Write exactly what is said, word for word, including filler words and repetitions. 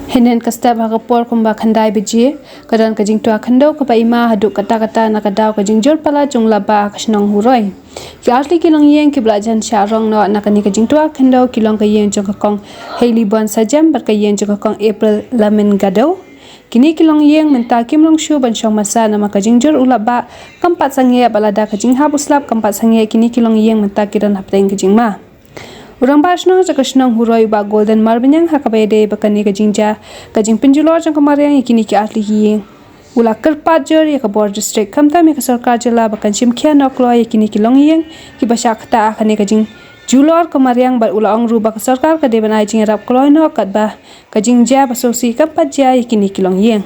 Hynnin ka step ha ka por kumba khyndai baje, ka don ka jingtwa khyndew kaba i ma haduh katta katta na ka daw ka jingjur palat jong u Lahbah ha ka shnong Huroi. Ki artylli ki longïing kiba la jan shah rong noh na kane ka jingtwa khyndew ki long ka ïing jong ka kong Hailey Bon Sajem bad ka ïing jong ka kong April Lamin Gadew. Kine ki longïing mynta kim long shuh ban shong masa namar ka jingjur u Lahbah kam pat sangeh bad lada ka jinghap u slap kam pat sangeh, kine ki longïing mynta ki don hapdeng ka jingma. U rangbah shnong jong ka shnong Huroi u Bah Golden Marbaniang ha kaba ïadei bad kane ka jingjia ka jingpynjulor jong ka mariang ïa kine ki artylli ki ïing, u la kyrpad jur ïa ka bor district khamtam ïa ka sorkar jylla ba kan shim khia noh kloi ïa kine ki longïing kiba shah ktah ha kane ka jingjulor ka mariang, bad u la ong ruh ba ka sorkar ka dei ban ai jingïarap kloi noh katba ka jingjia ba sngewsih kam pat jia ïa kine ki longïing.